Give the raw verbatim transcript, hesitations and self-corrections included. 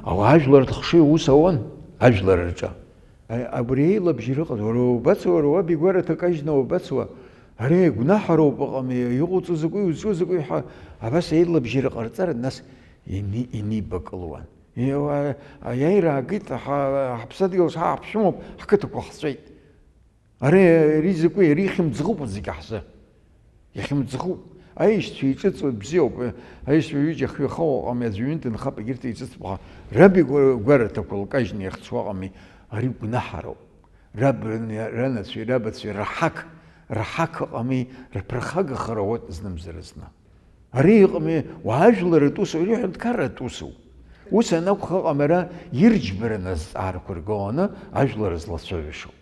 Ауаа ажәлар рхшыҩ ус ауан, ажәлар рҿы. Абри еилабжьара ыҟаз, уара убацо, уара уаб игәараҭа кажьны уабацуа, ари гәнаҳароуп, ыҟами, иҟоуҵо закәи, узҿу закәи ҳәа, абас еилабжьара ҟарҵар, нас ини-, инибакылуан. Аиааира аагеит, ҳа-, ҳаԥсадгьыл шҳаҳаԥшәымоуп, ҳқыҭақәа ҳҵәеит. Ари, ари закәи, ари ихьымӡӷуп зегь ҳзы. Ихьымӡӷуп. Аишьцәа иҿыҵуа бзиоуп. Аишьцәа ҩыџьа хҩы-хауа ыҟами, аӡәы ҩынтә нхап, егьырҭ еиҵыҵ ԥха. Раб игәа-, гәараҭақәа лкажьны иахьцо ыҟами, ари гәнаҳароуп. Раб рыни-, ранацәеи рабацәеи раҳақ, раҳақ ыҟами, рыԥырхагахара уоуп знымзар зны. Ари ыҟами, уаажәларратә усу, ари ҳәынҭқарратә усу. Ус анакәха, ыҟами, ара ирџьбараны азҵаарақәа ргыланы ажәлар злацәажәашоу.